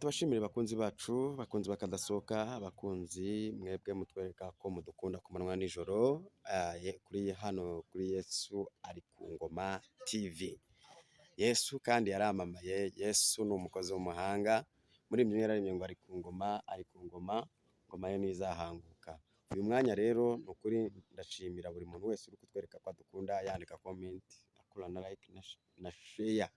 Tubashimire bakunzi bacu, bakunzi bakadasohoka, abakunzi mwebwe mutwereka ko mudukunda ku manywa nijoro, kuri hano kuri Yesu ari ku ngoma TV. Yesu kandi yaramamaye, Yesu ni umukozi w'umuhanga, muri ibyo yararirimbye ngo ari ku ngoma, ari ku ngoma, ingoma ye ntizahanguka. Uyu mwanya rero ni ukuri ndashimira buri muntu wese uri kutwereka ko adukunda, yandika comment, akora na like na share.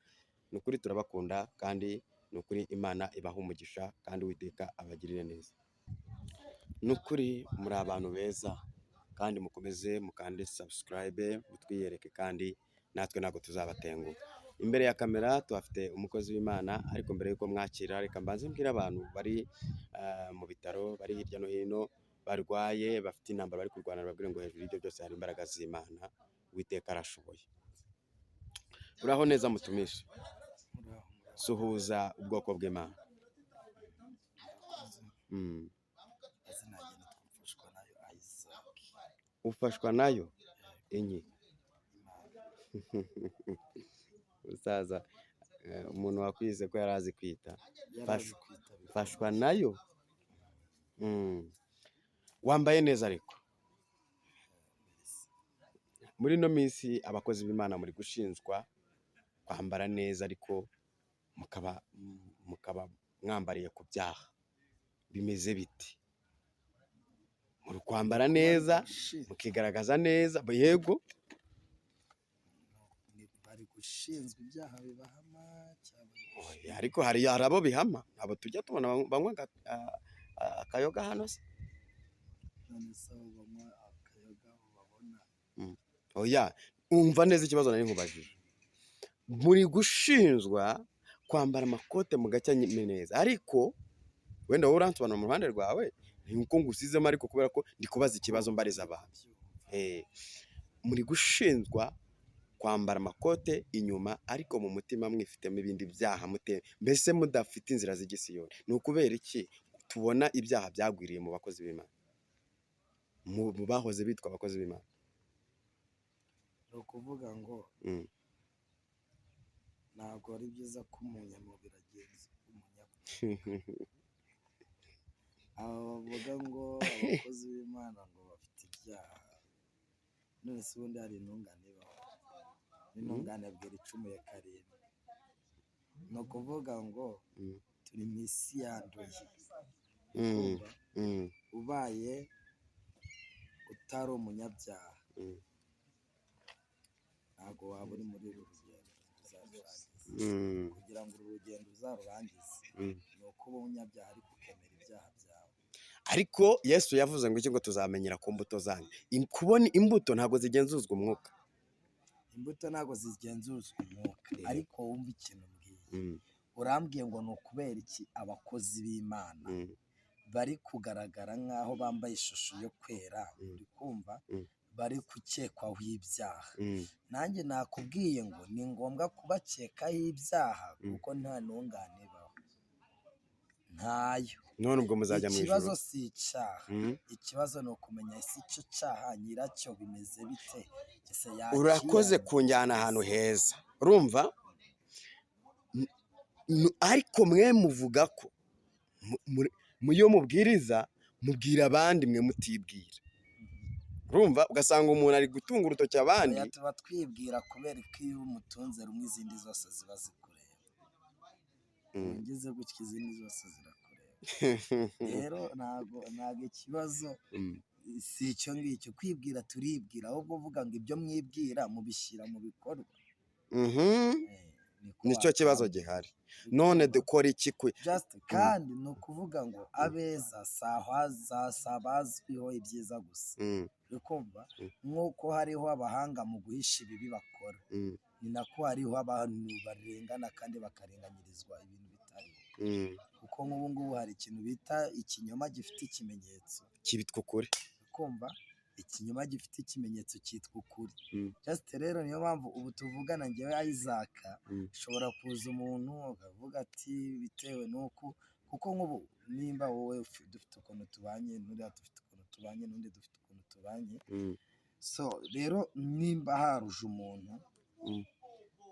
Ni ukuri turabakunda kandi ni ukuri Imana ibaha umugisha kandi Uwiteka abagirire neza. Ni ukuri muri abantu beza kandi mukomeze mukande subscribe, mutwiyereke kandi natwe ntabwo tuzabatenguha. Imbere ya kamera tuhafite umukozi w'Imana, ariko mbere y'uko mwakira reka mbanze mbwire abantu bari mu bitaro, bari hirya no hino, barwaye, bafite intambara bari kurwana, babwire ngo hejuru y'ibyo byose hari imbaraga z'Imana, Uwiteka arashoboye. Uraho neza mutumishi? Muraho, muraho. Suhuza ubwoko bw'Imana. Murakoze. Izina ryanjye nitwa Mfashwa nayo Isaac. Ufashwa nayo inki? Imana. Musaza, umuntu wakwize ko yari azi kwita. Yari azi Mfashwa kwita bikomeye. Mfashwa nayo. Wambaye neza ariko. Merci. Muri ino minsi abakozi b'Imana muri gushinjwa kwambara neza, ariko mukaba mwambariye ku byaha. Bimeze biti? Muri kwambara Bari neza, gushinzwe mukigaragaza neza, yego. Bari gushinzwa ibyaha bibahama cyangwa bari Oya, gushinzwa ariko hari abo bihama, abo tujya tubona banywa akayoga hano se. None se abo banywa akayoga babona? Oya, umva neza ikibazo nari nkubajije. Muri gushinjwa kwambara amakote mugacya neza, ariko wenda wowe uransobanura mu ruhande rwawe, ni uko ngusizemo, ariko kubera ko ndi kubaza ikibazo mbariza abantu. Muri gushinjwa kwambara amakote inyuma, ariko mu mutima mwifitemo ibindi byaha, mute mbese mudafite inzira z'igisiyoni. Ni ukubera iki tubona ibyaha byagwiriye mu bakozi b'Imana, mu bahoze bitwa abakozi b'Imana? Ni ukuvuga ngo ntabwo ari byiza ko umunyamubiri agenza umunyabwenge. Aba bavuga ngo abakozi b'Imana ngo bafite ibyaha, none se ubundi hari intungane ibaho? N'intungane bwira icumuye karindwi. Ni ukuvuga ngo turi mu isi yanduye. Urumva? Ubaye utari umunyabyaha, ntabwo waba uri muri uru rugendo uzarurangiza. Kugira ngo uru rugendo uzarurangize, ni uko uba umunyabyaha ariko ukemera ibyaha byawe. Ariko Yesu yavuze ngo iki? Ngo tuzamenyera ku mbuto zanyu. Kubona imbuto ntabwo zigenzuzwa umwuka. Imbuto ntabwo zigenzuzwa umwuka, ariko wumva ikintu mbwiye. Urambwiye ngo ni ukubera iki abakozi b'Imana bari kugaragara nk'aho bambaye ishusho yo kwera, uri kumva, bari gukekwaho ibyaha? Nanjye nakubwiye ngo ni ngombwa kubakekaho ibyaha, kuko nta ntungane ibaho, ntayo. None ubwo muzajya mu Ikibazo ijuru? si icyaha. Ikibazo ni ukumenya ese icyo cyaha nyiracyo bimeze bite, ese Urakoze yakihana? kunjyana ahantu heza, urumva? Ariko mwe muvuga ko mu yo mubwiriza mubwira abandi, mwe mutibwira. Urumva, ugasanga umuntu ari gutunga urutoki abandi. Oya, tuba twibwira, kubera ko iyo umutunze rumwe izindi zose ziba zikureba. Ugeze gutya izindi zose zirakureba. Rero ntabwo ikibazo si icyo ngicyo. Kwibwira turibwira, ahubwo uvuga ngo ibyo mwibwira mubishyira mu bikorwa. Niko Nicyo kibazo wakambwira. gihari. None dukora iki ku Just kandi ni ukuvuga ngo abeza si si abazwiho ibyiza gusa. Uri kumva? Nk'uko hariho abahanga mu guhisha ibibi bakora, ni nako hariho abantu barengana kandi bakarenganyirizwa ibintu bitariho. Kuko nk'ubu ngubu hari ikintu bita ikinyoma gifite ikimenyetso. Kibitwa ukuri. Uri kumva? Ikinyoma gifite ikimenyetso cyitwa ukuri. Just rero niyo mpamvu ubu tuvugana njyewe Isaac, ushobora kuza umuntu akavuga ati bitewe n'uku, kuko nk'ubu nimba wowe dufite ukuntu tubanye, n'uriya dufite ukuntu tubanye, n'undi dufite ukuntu tubanye. So rero nimba haruje umuntu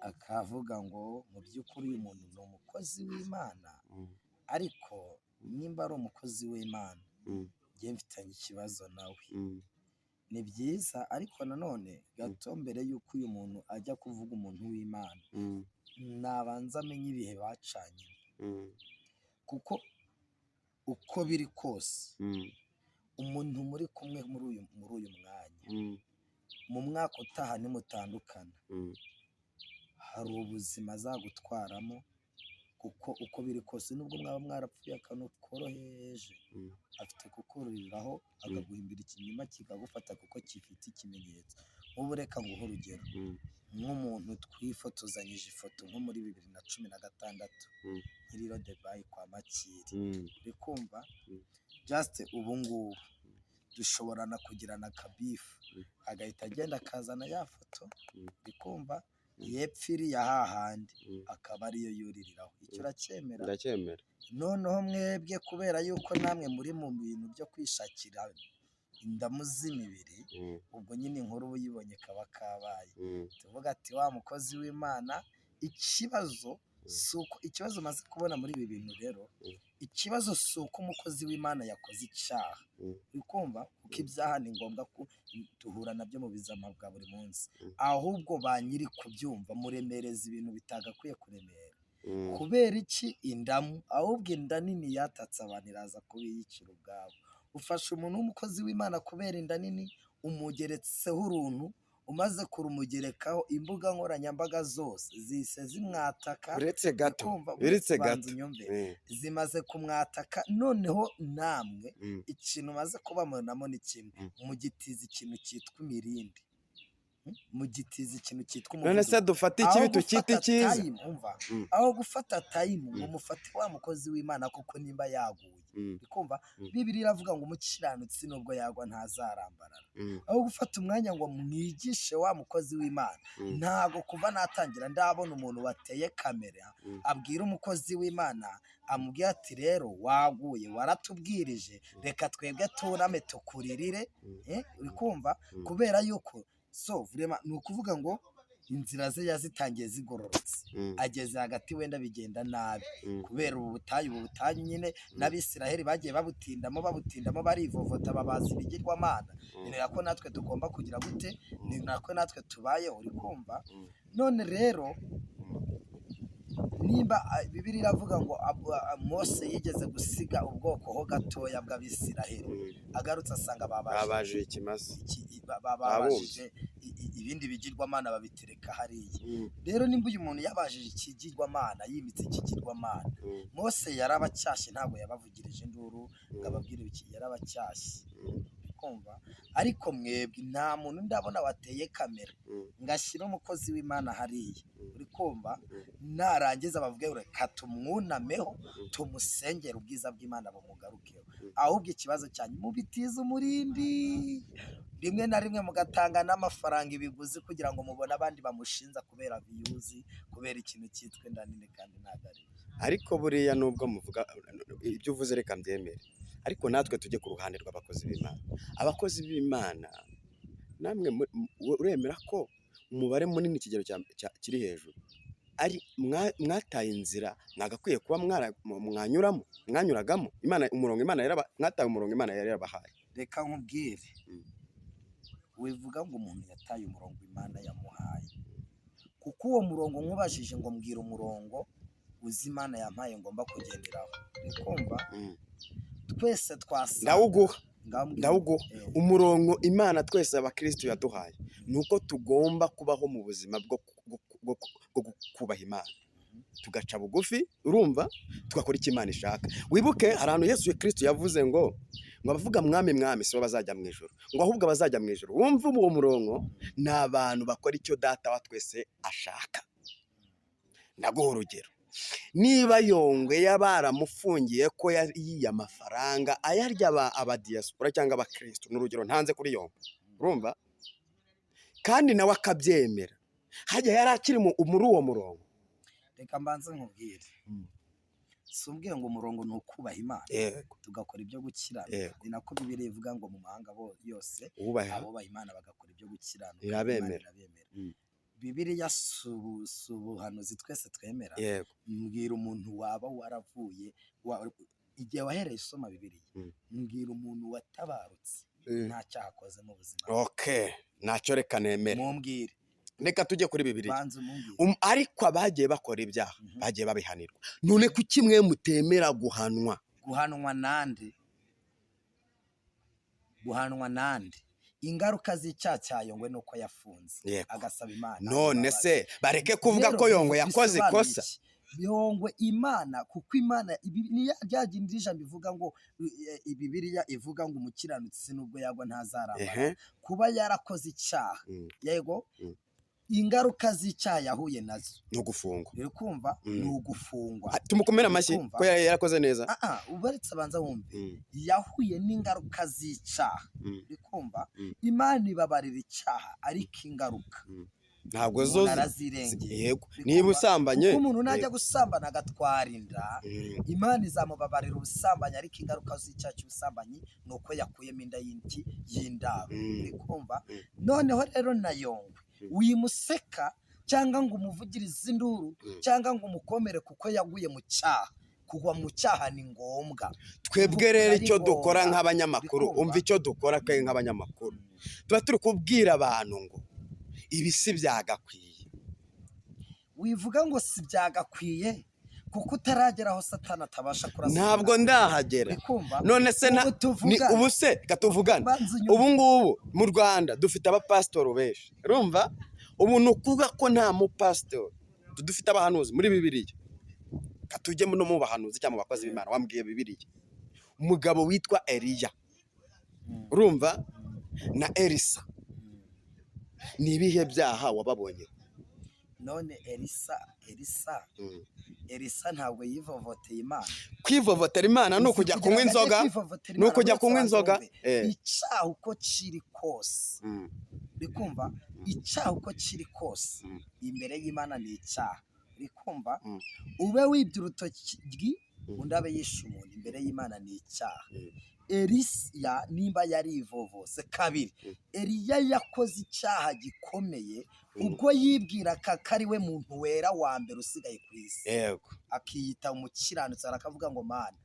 akavuga ngo mu by'ukuri uyu muntu ni umukozi w'Imana. Ariko nimba ari umukozi w'Imana, njye mfitanye ikibazo nawe. Ni byiza, ariko nanone gato mbere y'uko uyu muntu ajya kuvuga umuntu w'Imana, nabanza amenye ibihe bacanye, kuko uko biri kose umuntu muri kumwe muri uyu mwanya, mu mwaka utaha nimutandukana, hari ubuzima azagutwaramo, kuko uko biri kose nubwo mwaba mwarapfuye akantu koroheje, afite kukururiraho akaguhimbira ikinyoma kikagufata kuko gifite ikimenyetso. Nk'ubu reka nguhe urugero, nk'umuntu twifotozanyije ifoto nko muri 2016 nkiri Lodebayi kwa Makiri, uri kumva? Just ubu ngubu dushobora kugirana akabifu, agahita agenda akazana ya foto, uri kumva, yepfo iriya hahandi akaba ariyo yuririraho. Icyo uracyemera? Ndacyemera. Noneho mwebwe kubera yuko namwe muri mu bintu byo kwishakira indamu z'imibiri, ubwo nyine inkuru uba uyibonye kaba kabaye, tuvuga ati wa mukozi w'Imana. Ikibazo si uko, ikibazo umaze kubona muri ibi bintu rero, ikibazo si uko umukozi w'Imana yakoze icyaha, uri kumva, kuko ibyaha ni ngombwa ko duhura nabyo mu buzima bwa buri munsi, ahubwo ba nyiri kubyumva muremereza ibintu bitagakwiye kuremera. Kubera iki? Indamu. Ahubwo inda nini yatatse abantu iraza kubiyicira ubwabo. Ufashe umuntu w'umukozi w'Imana kubera inda nini, umugeretseho uruntu, umaze kurumugerekaho imbuga nkoranyambaga zose zihise zimwataka. Uretse gato, Ukumva, uretse banza gato. unyumve. Zimaze kumwataka, noneho namwe ikintu umaze kubabonamo ni kimwe, mugitiza ikintu cyitwa imirindi, mugitiza ikintu cyitwa None se umuvuduko. dufate Aho ikibi tukite gufata icyiza? time, umva, aho gufata time ngo mufate wa mukozi w'Imana koko nimba yaguye, uri kumva, Bibiliya iravuga ngo umukiranutsi nubwo yagwa ntazarambarara. Aho gufata umwanya ngo mwigishe wa mukozi w'Imana, ntago kuva natangira ndabona umuntu wateye kamera abwira umukozi w'Imana, amubwira ati rero waguye, waratubwirije, reka twebwe tuname tukuririre, uri kumva, kubera yuko so vraiment ni ukuvuga ngo inzira ze yazitangiye zigororotse, ageze hagati wenda bigenda nabi, kubera ubu butayu, ubu butayu nyine n'Abisiraheli bagiye babutindamo, babutindamo, barivovota, babaza ibigirwamana. Ni nako natwe tugomba kugira gute? Ni nako natwe tubayeho, uri kumva? None rero nimba Bibiliya iravuga ngo Mose yigeze gusiga ubwoko ho gatoya bw'Abisiraheli, agarutse asanga babaje Babaje ikimasa. Babajije ibindi bigirwamana, babitereka hariya. Rero nimba uyu muntu yabajije ikigirwamana, yimitse ikigirwamana, Mose yarabacyashye, ntabwo yabavugirije induru ngo ababwire ibiki, yarabacyashye, kumva. Ariko mwebwe nta muntu ndabona wateye kamera ngo ashyire umukozi w'Imana hariya, uri kumva, narangiza bavuge ngo reka tumwunameho, tumusengere, ubwiza bw'Imana bumugarukeho. Ahubwo ikibazo cyanyu mubitiza umurindi, rimwe na rimwe mugatanga n'amafaranga ibiguzi kugira ngo mubone abandi bamushinza kubera views, kubera ikintu cyitwa inda nini, kandi ntabwo ari byo. Ariko buriya nubwo muvuga ibyo uvuze, reka mbyemere, ariko natwe tujye ku ruhande rw'abakozi b'Imana. Abakozi b'Imana namwe uremera ko umubare munini, ikigero kiri hejuru, ari mwataye inzira mwagakwiye kuba mwanyuramo, mwanyuragamo Imana, umurongo Imana mwataye umurongo Imana yari yarabahaye. Reka nkubwire, wivuga ngo umuntu yataye umurongo Imana yamuhaye, kuko uwo murongo nkubajije ngo mbwira umurongo uzi Imana yampaye ngomba kugenderaho, uri kumva? Twese twasanga Ndawuguha. Ngambwira. Ndawuguha. Umurongo Imana twese abakristo yaduhaye ni uko tugomba kubaho mu buzima bwo kubaha Imana, tugaca bugufi, urumva, tugakora icyo Imana ishaka. Wibuke hari ahantu Yesu Kristo yavuze ngo abavuga mwami mwami sibo bazajya mu ijuru, ngo ahubwo abazajya mu ijuru, wumva uwo murongo, ni abantu bakora icyo Data wa twese ashaka. Ndaguha urugero, niba Yongwe baramufungiye ko yariye amafaranga ayarya abadiyasipora cyangwa abakristo, ni urugero ntanze kuri Yongwe, urumva, kandi nawe akabyemera, hajya yari akiri muri uwo murongo? Reka mbanze nkubwire, si umbwiye ngo umurongo ni ukubaha Imana, Yego. tugakora ibyo gukiranuka. Yego. Ni nako Bibiliya ivuga ngo mu mahanga yose Wubaha abubaha Imana bagakora ibyo gukiranuka, Irabemera. Imana irabemera. Bibiliya si ubuhanuzi twese twemera. Yego. Mbwira umuntu waba waravuye igihe wahereye usoma Bibiliya, mbwira umuntu watabarutse nta cyaha akoze mu buzima. Okay, ntacyo, reka nemere. Mumbwire. Reka tujye kuri Bibiliya. Banza umumbwire. Ariko abagiye bakora ibyaha bagiye babihanirwa. None kuki mwe mutemera guhanwa? Guhanwa nande? Guhanwa nande? Ingaruka z'icyaha cya Yongwe ni uko yafunze, agasaba Imana None imbabazi. se bareke kuvuga Rero ko Yongwe yakoze bisobanuye ikosa? iki? Yongwe Imana, kuko Imana ni rya rindi jambo ivuga ngo Bibiliya ivuga ngo umukiranutsi nubwo yagwa ntazarambara. Kuba yarakoze icyaha, yego, ingaruka z'icyaha yahuye nazo No gufungwa. Uri kumva? Ni ugufungwa. Ah, tumukomere amashyi Uri kumva? ko yari yarakoze neza. Ah ah, ubaretse, abanza wumve. Yahuye n'ingaruka z'icyaha. Uri kumva? Imana ibabarira icyaha, ariko ingaruka Ntabwo zo umuntu arazirengera. Uri Niba kumva? usambanye. Kuko umuntu najya gusambana agatwara inda, Imana izamubabarira ubusambanyi, ariko ingaruka z'icyaha cy'ubusambanyi ni uko yakuyemo inda y'inki y'indaro. Uri kumva? Noneho rero na Yongwe, wimuseka cyangwa ngo umuvugirize induru cyangwa ngo umukomere kuko yaguye mu cyaha. Kugwa mu cyaha ni ngombwa. Twebwe rero Ari icyo dukora ngombwa. nk'abanyamakuru, Uri kumva? umva, icyo dukora twe nk'abanyamakuru, tuba turi kubwira abantu ngo ibi si byagakwiye. Wivuga ngo si byagakwiye, kuko utaragera aho Satani atabasha kurasa. Ntabwo ndahagera. Uri kumva? None se Ubu ni tuvugana. ubu se reka tuvugane. Banza unyumve. Ubu ngubu mu Rwanda dufite abapasitori benshi, urumva? Ubu ni ukuvuga ko nta mupasitori, dufite abahanuzi muri Bibiliya. Reka tujye no mu bahanuzi cyangwa mu bakozi b'Imana. Wambwiye Bibiliya, umugabo witwa Eliya, urumva, na Elisa, ni ibihe byaha wababonye? None Elisa, Elisa ntabwo yivovoteye Imana? Kwivovotera Imana ni ukujya Kugira kunywa ngo ajye inzoga. kwivovotera Ni Imana, ukujya uretse kunywa abanza inzoga. wumve. Icyaha uko kiri kose, uri kumva, icyaha uko kiri kose imbere y'Imana ni icyaha, uri kumva? Ube wibye urutoki, undi abe yishe umuntu, imbere y'Imana ni icyaha. Elisa nimba yarivovose kabiri, Eliya yakoze icyaha gikomeye ubwo yibwiraga ko ari we muntu wera wa mbere usigaye ku isi, akiyita umukiranutsi, arakavuga ngo: "Mana,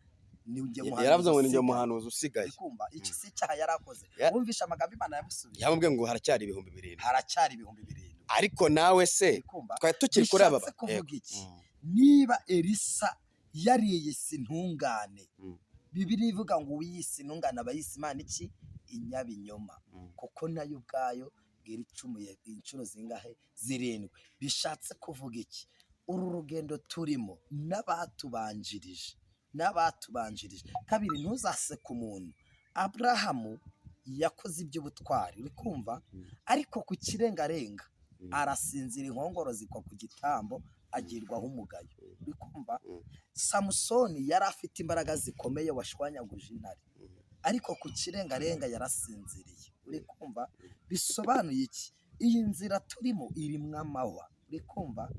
ni njye muhanuzi Yaravuze ngo ni njye usigaye." muhanuzi usigaye. Uri kumva? Iki si icyaha yari akoze? Wumvishe amagambo Imana yamusubije? Yamubwiye ngo haracyari 7000. Haracyari 7000. Ariko nawe se Uri kumva? twari tukiri kuri aba Bishatse kuvuga iki? Niba Elisa yariyise intungane, Bibiliya ivuga ngo uwiyise intungane aba yise Imana iki? Inyabinyoma. Kuko nayo ubwayo bwira icumuye inshuro zingahe? Zirindwi. Bishatse kuvuga iki? Uru rugendo turimo n'abatubanjirije kabiri, ntuzaseke umuntu. Aburahamu yakoze iby'ubutwari, uri kumva? Ariko ku kirengarenga arasinzira, inkongoro zigwa ku gitambo, agirwaho umugayo, uri kumva? Samusoni yari afite imbaraga zikomeye, washwanyaguje intare, ariko ku kirengarenga yarasinziriye, uri kumva? Bisobanuye iki? Iyi nzira turimo irimwo amahwa, uri kumva?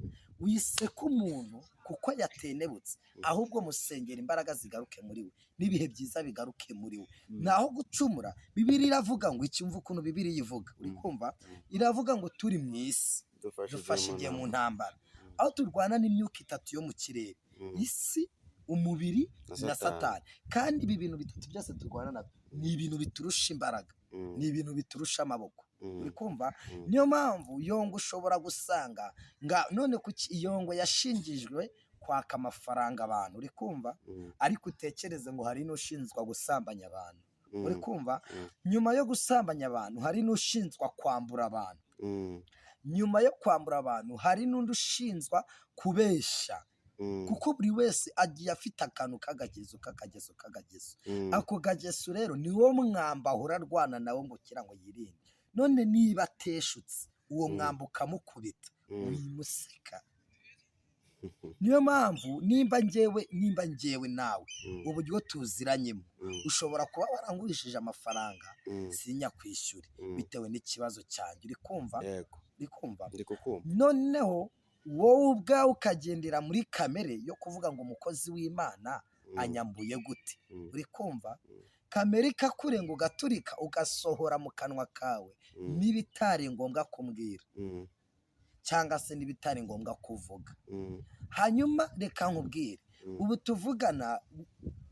Wiseka umuntu kuko yatenebutse, ahubwo musengera imbaraga zigaruke muri we n'ibihe byiza bigaruke muri we. Naho gucumura, Bibiliya iravuga ngo icyumva ukuntu Bibiliya ivuga, uri kumva? Iravuga ngo turi mu isi dufashe igihe mu ntambara, aho turwana n'imyuka itatu yo mu kirere: isi, umubiri Na na Satani. Satani. Kandi ibi bintu bitatu byose turwana nabyo ni ibintu biturusha imbaraga, ni ibintu biturusha amaboko, uri kumva? Niyo mpamvu Yongwe ushobora gusanga nga none kuki Yongwe yashingijwe kwaka amafaranga abantu, uri kumva? Ariko utekereze ngo hari n'ushinzwe gusambanya abantu, uri kumva? Nyuma yo gusambanya abantu hari n'ushinzwe kwambura abantu. Nyuma yo kwambura abantu hari n'undi ushinzwa kubeshya, kuko buri wese agiye afite akantu k'akagezo k'akagezo k'akagezo. Ako kageso rero ni wo mwamba ahora arwana nawo ngo kugira ngo yirinde. None niba ateshutse, uwo mwamba ukamukubita, wimuseka. Niyo mpamvu nimba njyewe nawe, uburyo tuziranyemo, ushobora kuba warangurishije amafaranga sinyakwishyure bitewe n'ikibazo cyanjye, uri kumva? Yego. Uri kumva? Ndi kukumva. Noneho wowe ubwawe ukagendera muri kamere yo kuvuga ngo umukozi w'Imana anyambuye gute? Uri kumva? Kamere ikakurenga, ugaturika, ugasohora mu kanwa kawe n'ibitari ngombwa kumbwira. Cyangwa se n'ibitari ngombwa kuvuga. Hanyuma reka nkubwire, ubu tuvugana,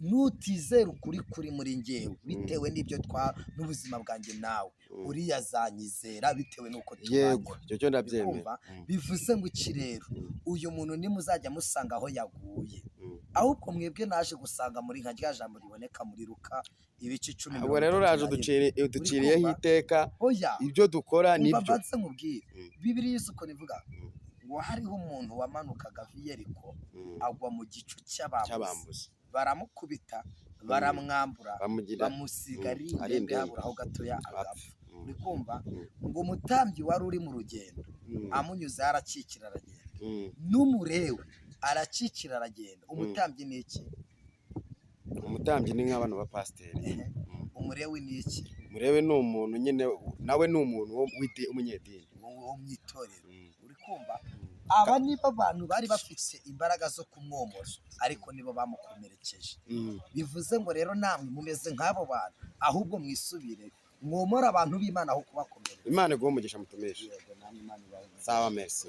nutizera ukuri kuri muri ngewe bitewe n'ibyo twa n'ubuzima bwanjye nawe, uriya azanyizera bitewe n'uko tubanye. Yego, icyo cyo ndabyemera. Kumva? Bivuze ngo iki rero? Uyu muntu nimuzajya musanga aho yaguye, ahubwo mwebwe naje gusanga muri nka rya jambo riboneka muri Luka ibice 10 Ubwo rero mirongo uraje itatu na rimwe. uduciriyeho Uri kumva? iteka. Oya. Ibyo dukora Umva, nibyo. mbanze nkubwire. Bibiliya isuko ivuga ngo hariho umuntu wamanukaga ava i Yeriko, agwa mu gicu cy'abambuzi, cy'abambuzi. Baramukubita, baramwambura, bamugira bamusiga ari ari indembe, indembe. Habura aho gatoya agapfa. Uri kumva? Mm. Ngo umutambyi wari uri mu rugendo amunyuzeho arakikira aragenda, n'umurewe arakikira aragenda. Umutambyi ni iki? Umutambyi ni nk'abana ba pasiteri. Umurewe ni iki? Murebe, ni umuntu nyine, nawe ni umuntu w'umunyedini. Wo mu itorero. Uri kumva? Aba nibo bantu bari bafite imbaraga zo kumwomora, ariko nibo bamukomerekeje. Bivuze ngo rero namwe mumeze nk'abo bantu, ahubwo mwisubire mwomore abantu b'Imana aho kubakomeretsa. Imana iguhe umugisha, mutumishe. Yego, namwe Imana ibahe umugisha. Sawa, merci.